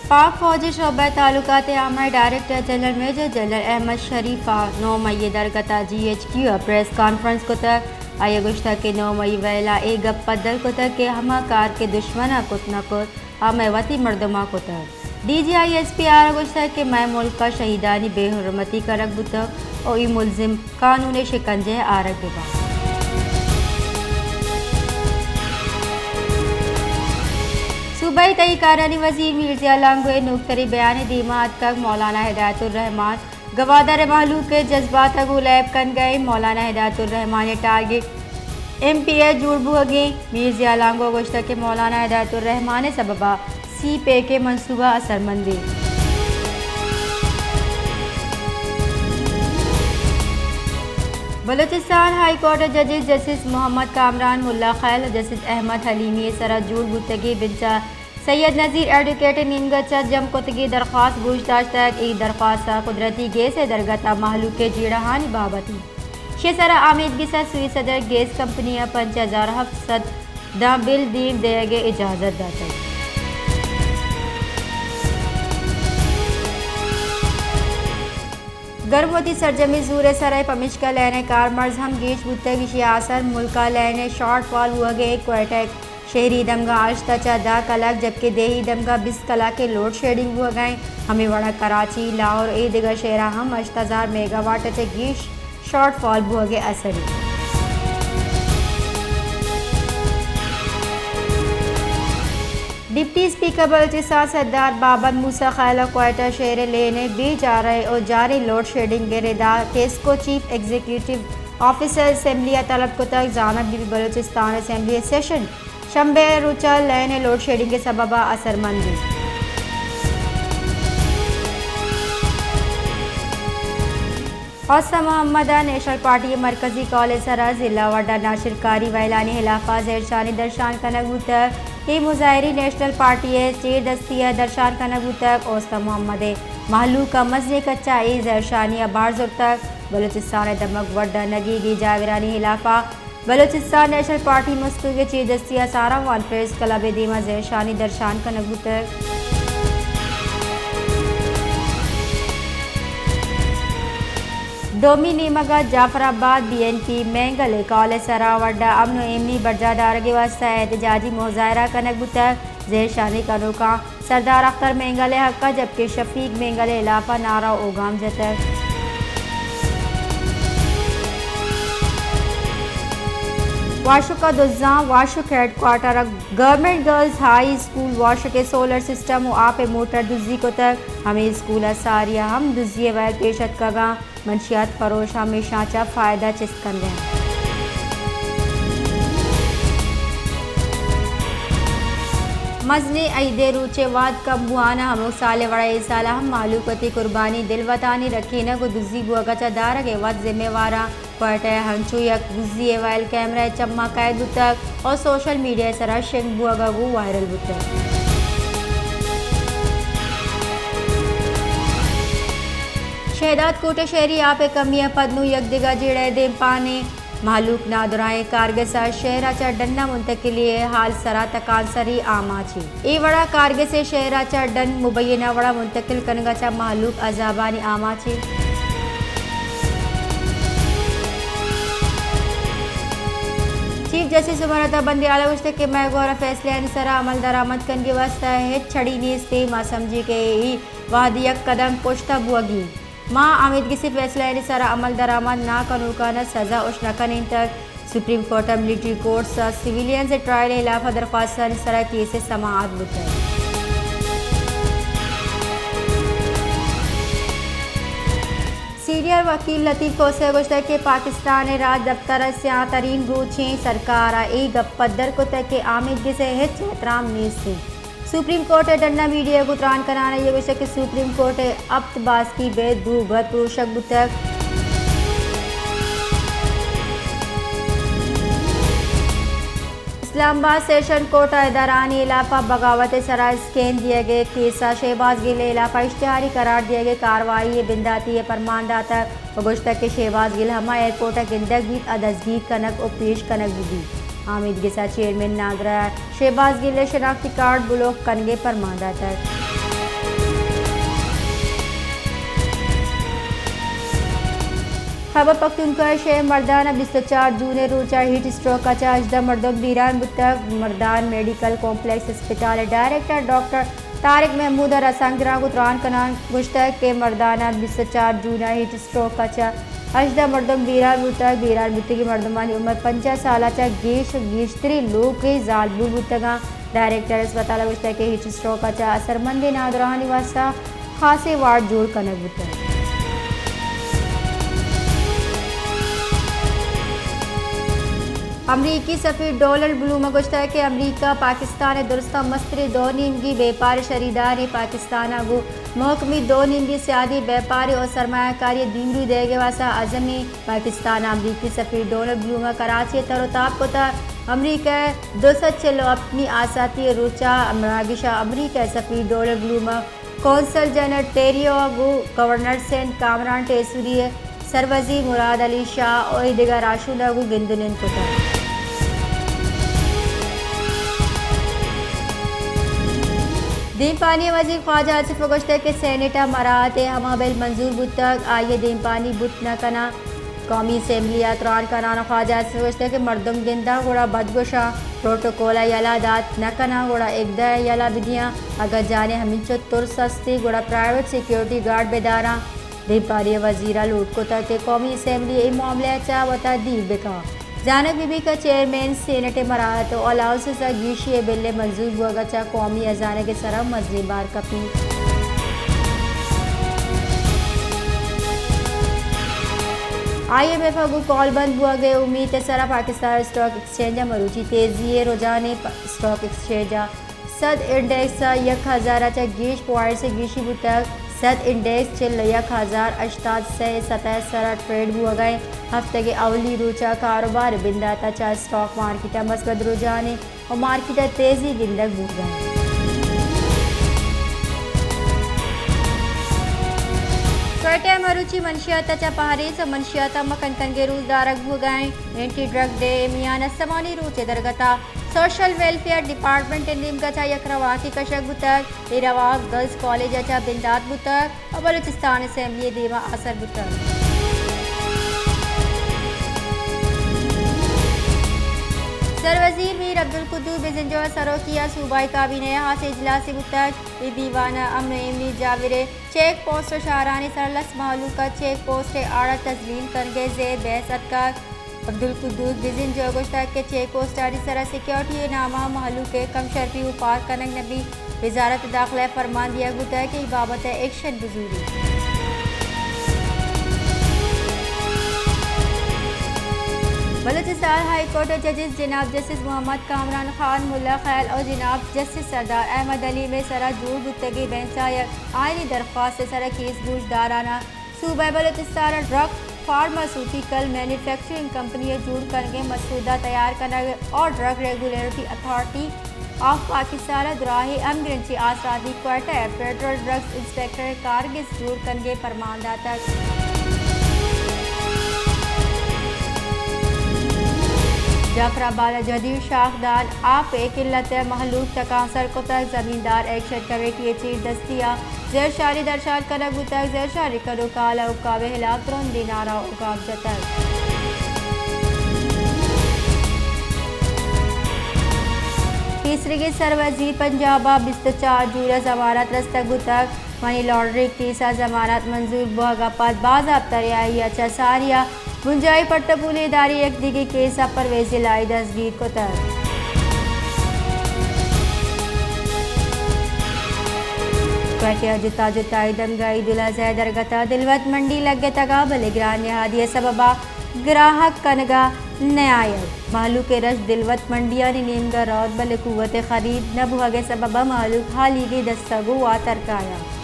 پاک فوج ءِ شعبہ تعلقات عامہ ءِ director general major general Ahmed Sharif ءَ نو مئی ءِ درگت ءَ جی ایچ کیو ءَ پریس کانفرنس کتگ۔ آئی ءَ گوشتگ کہ نو مئی ویل ءَ اے گپ پدر کتگ کہ ہما کار کہ دشمن ءَ کت نہ کت، آ مئے وتی مردماں کتگ۔ D G I S P R ءَ گوشتگ کہ مئے ملک ءَ شہیدانی بے حرمتی کنگ بوتگ ءُ اے ملزم قانون ءِ شکنجہ ءَ آرگ بہ بنت۔ صوبائی تہی کارانی وزیر میرزیا لانگو ءِ نوکتریں بیان ءِ دیما اتکگ۔ مولانا ہدایت الرحمان گوادر ءِ مہلوک ءِ جذبات ءَ گوں لیب کنگ ءَ انت۔ مولانا ہدایت الرحمان ءِ ٹارگٹ ایم پی اے جوڑ بوہگیں۔ میرزیا لانگو ءَ گوشتگ کہ مولانا ہدایت الرحمان ءِ سبب ءَ سی پیک ءِ منصوبہ اثرمند انت۔ بلوچستان ہائی کورٹ ءِ ججز جسٹس محمد کامران ملا خیل ءُ جسٹس احمد حلیمی ءِ سرا جوڑ بوتگیں بنچ ءَ سید نذیر ایڈوکیٹ ءِ نیمگ ءَ چہ جم کتگیں درخواست گوش داشتگ۔ اے درخواست ءَ قدرتی گیس ءِ درگت ءَ مہلوک ءِ جیڑہانی بابت انت۔ شے سرا آمیدگس ءَ سوئی سدر گیس کمپنی ءَ پنچ ہزار ہفت سد داں بل دیم دیگ ءِ اجازت داتگ۔ گرم وتی سرجمیں زور ءِ سرا، پمیشکا لین ءِ کارمرز ہم گیش بوتگ۔ ایشی ءِ آسر ملک ءَ لین ءِ شارٹ فال بوہگ ءَ انت۔ کوئٹہ شہری دمگاں ہشت ءَ چہ دہ کلک، جبکہ دیہی دمگاں بیست کلاک ءِ لوڈ شیڈنگ بوہگ ءَ انت۔ ہمے وڑا کراچی، لاہور ءُ اے دگہ شہراں ہم ہشت ہزار میگا واٹ ءَ چہ گیش شارٹ فال بوہگ ءِ اثر انت۔ ڈپٹی اسپیکر بلوچستان سردار بابند موسی خیل ءَ کوئٹہ شہر ءِ لین ءِ بے جارہ ءُ جاریں لوڈ شیڈنگ ءِ ردا TESCO chief executive officer assembly ءَ طلب کتگ۔ زانگ بہ بیت بلوچستان اسمبلی ءِ سیشن شنبے ءِ روچ ءَ لین ءِ لوڈ شیڈنگ ءِ سبب ءَ اثرمند انت۔ اوستہ محمد ءَ نیشنل پارٹی ءِ مرکزی کال ءِ سرا ضلع وڈا ناشرکاری وئیلانی ہلاف ءَ زہرشانی درشان کنگ بوتگ۔ اے مظاہری نیشنل پارٹی ءِ چیر دستی ءَ درشان کنگ بوتگ۔ اوستہ محمد ءِ مہلوک ءَ مزنیں کچ ءَ اے زہرشانی ءَ بہر زرتگ۔ بلوچستان ءِ دمگ وڈا نگیگیں جاورانی ہلاف ءَ بلوچستان نیشنل پارٹی مستونگ ءِ چیردستی ءَ ساراوان پریس کلب ءِ دیما زہرشانی درشان کنگ بوتگ۔ دومی نیمگ ءَ جعفر آباد بی این پی مینگل ءِ کال ءِ سرا وڈا امن ءُ ایمنی برجاہ دارگ ءِ واستہ احتجاجی مظاہرہ کنگ بوتگ۔ زہرشانی کنوکاں سردار اختر مینگل ءِ حق ءَ جبکہ شفیق مینگل ءِ ہلاف ءَ نعرہ ءُ اوگام جتگ۔ واشک ءَ دزاں، واشک ہیڈ کوارٹر ءَ گورنمنٹ گرلز ہائی اسکول واشک ءِ سولر سسٹم ءُ آپ ءِ موٹر دزی کتگ۔ ہمے اسکول ءَ ساری ءَ ہم دزی ءِ ویل پیش اتکگ اَنت۔ منشیات فروش ہمیشاں چہ فائدہ چست کنگ ءَ اَنت۔ مزنیں عید ءِ روچ ءِ وہد کم بوان ءَ ہمک سال ءِ وڑا اے سال ءَ ہم مہلوک وتی قربانی، دلوتانی رکینگ ءُ دزی بوگ ءَ چہ دارگ ءِ وت ذمہ وار اَنت۔ کوئٹہ ءَ ہنچو یک دزی ءِ وائل کیمرہ ءِ چماں قید بوتگ ءُ سوشل میڈیا ءِ سرا شنگ بوگ ءَ گوں وائرل بوتگ۔ شہداد کوٹ ءِ شہری آپ ءِ کمی ءَ پد نوں یک دگہ جیڑہ ءِ دیمپان اِنت۔ مہلوک نادراہیں کارگس ءَ شہر ءَ چہ ڈن ءَ منتقلی ءِ ہال سرا تکانسری آماچ اِنت۔ اے وڑا کارگس ءِ شہر ءَ چہ ڈن مبینہ وڑا منتقل کنگ ءَ چہ مہلوک عذابانی آماچ اِنت۔ چیف جسٹس عمر عطا بندیال ءَ گوشتگ کہ مئے گورا فیصلہانی سرا عمل درآمد کنگ ءِ واستہ ہچ چھڑی نیست اِنت۔ ما سمجھی کہ اے وہدی یک قدم پشت ءَ بوگی۔ ما آمیدگس ءِ فیصلہانی سرا عمل درآمد نہ کنوکان ءَ سزا اش نہ کنینتگ۔ سپریم کورٹ ءَ ملٹری کورٹس ءَ سویلینز ءِ ٹرائل ءِ ہلاف ءَ درخواستانی سرا کیس ءِ سماعت بوتگ۔ سینئر وکیل لطیف کھوسہ ءَ گوشتگ کہ پاکستان ءِ راج دپتر ءِ سیاہ ترین روچ اِنت۔ سرکار ءَ اے گپ پدر کتگ کہ آمیدگس ءِ ہچ احترام نیست اِنت۔ سپریم کورٹ ءِ ڈن ءَ میڈیا ءَ گوں تران کنان ءَ اے گوشتگ کہ سپریم کورٹ ءِ ہپت باسکی بید دو بر پروشگ بوتگ۔ اسلام آباد سیشن کورٹ ءَ ادارھانی ہلاف ءَ بغاوت ءِ سرا اسکین دیگ ءِ کیس ءَ شہباز گل ءِ ہلاف ءَ اشتہاری قرار دیگ ءِ کاروائی ءِ بنداتی ءِ پرمان داتگ۔ ءُ گوشتگ کہ شہباز گل ہما ایئرپورٹ ءَ گندگ بیت ءَ دزگیر کنگ ءُ پیش کنگ بہ بیت۔ آمیدگس ءَ چیئرمین نادرا ءَ شہباز گل ءِ شناختی کارڈ بلوک کنگ ءِ پرمان داتگ۔ خیبر پختونخوا ءِ شے مردان ءَ بیست ءُ چار جون ءِ روچ ءَ ہیٹ اسٹروک ءَ چہ ہژدہ مردم بیران بوتگ۔ مردان میڈیکل کمپلیکس ہسپتال ءِ ڈائریکٹر ڈاکٹر طارق محمود ءَ رسانکدراں گوں تران کنان گوشتگ کہ مردان ءَ بیست ءُ چار جون ءَ ہیٹ اسٹروک ءَ چہ ہژدہ مردم بیران بوتگ۔ بیران بوتگیں مردمانی عمر پنجاہ سال ءَ چہ گیش ءُ گیشتریں لوگ ءِ زالبول بوتگ اَنت۔ ڈائریکٹر اسپتال ءَ گوشتگ کہ ہیٹ اسٹروک ءَ چہ اثرمندیں نادراہانی واستہ خاصیں وارڈ جوڑ کنگ بوتگ۔ امریکی سفیر ڈونلڈ بلوم ءَ گوشتگ کہ امریکہ پاکستان ءِ درستاں مستریں دو نیمگی بیپار شریدارے۔ پاکستان ءَ گوں محکمی دو نیمگی سیادی، بیپاری ءُ سرمایہ کاری ءِ دیمروی دئیگ ءِ واستہ عزم اِنت۔ پاکستان ءِ امریکی سفیر ڈونلڈ بلوم ءَ کراچی ءَ تر ءُ تاب کتگ۔ امریکہ ءِ دو سد چل ءُ ہپتمی آساتی ءِ روچ ءَ مراگش ءَ امریکہ ءِ سفیر ڈونلڈ بلوم ءَ قونصل جنرل ٹیریو ءَ گوں گورنر سینٹ کامران ٹیسوری ءِ سروزیر مراد علی شاہ ءُ ایدگہ راہشوناں گوں گند ءُ نند کتگ۔ دیمپانی ءِ وزیر خواجہ آصف ءَ گوشتگ کہ سینیٹ ءَ مراعات ءِ ہما بل منظور بوتگ، آئی ءَ دیمپانی بوت نہ کناں۔ قومی اسمبلی ءَ تران کنان ءَ خواجہ آصف ءَ گوشتگ کہ مردم گنداں گڑا بد گوشاں، پروٹوکول ءَ یلہ دات نہ کناں گڑا اگدہ ءَ یلہ بدیاں، اگاں جانے ہمینچو ترس استی گڑا پرائیویٹ سیکورٹی گارڈ بداراں۔ دیمپانی ءِ وزیر ءَ لوٹ کتگ کہ قومی اسمبلی اے معاملہ ءَ چہ وتا دیر بکن۔ زانگ بہ بیت کہ چیئرمین سینیٹ ءِ مراعات ءُ الاؤنسز ءَ گیشی ءِ بل ءِ منظور بوگ ءَ چہ قومی ہزانگ ءِ سرا مزنیں بار کپیت۔ آئی ایم ایف ءَ گوں کال بند بوگ ءِ امیت ءِ سرا پاکستان اسٹاک ایکسچینج ءَ مروچی تیزی ءِ رجحان ءَ پ-، اسٹاک ایکسچینج ءَ سد انڈیکس ءَ یک ہزار ءَ چہ گیش پوائنٹس ءِ گیشی بوتگ۔ سد انڈیکس چل ءُ یک ہزار ہشتاد سئے ءِ سطح ءِ سرا ٹریڈ بوگ ءَ اِنت۔ ہفتگ ءِ اولی روچ ءَ کاروبار ءِ بندات ءَ چہ اسٹاک مارکیٹ ءَ مثبت رجحانے ءُ مارکیٹ ءَ تیزی گندگ بوگ ءَ اِنت۔ کوئٹہ ءَ مروچی منشیات ءَ چہ پہریز ءُ منشیات ءَ مکن کنگ ءِ روچ دارگ بوگ ءَ اِنت۔ اینٹی ڈرگ ڈے ءِ میان استمانی روچ ءِ درگت ءَ سوشل ویلفیئر ڈیپارٹمنٹ ءِ نیمگ ءَ چہ یک رواکے کشگ بوتگ۔ اے رواک گرلز کالج ءَ چہ بندات بوتگ ءُ بلوچستان اسمبلی ءِ دیم ءَ آسر بوتگ۔ سروزیر میر عبدالقدوس بزنجو ءِ سروکی ءَ صوبائی کابینہ ءِ ہاسیں اجلاسے بوتگ۔ اے دیوان ءَ امن ءُ ایمنی جاور ءِ چیک پوسٹ ءُ شاہراہانی سرا لس مہلوک ءَ چیک پوسٹ ءِ آڑ ءَ تزلیل کنگ ءِ زیر بحث اتکگ۔ عبدالقدوس بزنجو ءَ گوشتگ کہ چیک پوسٹانی سرا سیکورٹی ءِ نام ءَ مہلوک ءِ کم شرپی اوپار کنگ نہ بیت۔ وزارت داخلہ ءَ فرمان دیگ بوتگ کہ اے بابت ءَ ایکشن بزوریت۔ بلوچستان ہائی کورٹ ءِ ججز جناب جسٹس محمد کامران خان، ملا خیل ءُ جناب جسٹس سردار احمد حلیم ءِ سرا جوڑ بوتگیں بینچ ءَ یک آئینی درخواست ءِ سرا کیس گوشداراں صوبہ بلوچستان ءَ ڈرگ فارماسیوٹیکل مینوفیکچرنگ کمپنی ءِ جوڑ کنگ ءِ مسودہ تیار کنگ ءُ drug regulatory authority of Pakistan ءَ دراہیں ہمگرنچیں آسراتی کوئٹہ ءِ فیڈرل ڈرگز انسپکٹر ءِ کارگس جوڑ کنگ ءِ پرمان داتگ۔ جعفر آباد ءَ جدید شاخدان آپ ءِ قلت ءَ مہلوک تکانسر کتگ، زمیندار ایکشن کمیٹی ءِ چیر دستی ءَ زہرشانی درشان کنگ بوتگ، زہرشانی کنوکاں حکام ءِ ہلاپ ترندیں نعرہ ءُ گام جتگ۔ پیسریگیں سروزیر پنجاب ءَ بیست ءُ چار جون ءَ ضمانت رستگ بوتگ۔ منی لانڈرنگ کیس ءَ ضمانت منظور بوگ ءَ پد بازاپت ءَ رہائی ءَ چہ ساری ءَ بنجاہی پٹ ءُ پولے داریں یک دگہ کیس ءَ پرویز الہی دزگیر کتگ۔ کوئٹہ ءَ جتا جتائیں دمگاں عید الاضحی ءِ درگت ءَ دلوت منڈی لگتگ ءَ، بلے گران نہادی ءِ سبب ءَ گراہک کنگ ءَ نیایگ۔ مہلوک ءِ رش دلوت منڈیانی نیمگ ءَ روت، بلے قوت خرید نہ بوہگ ءِ سبب ءَ مہلوک ہالیگیں دست ءَ گوں واتر کایاں۔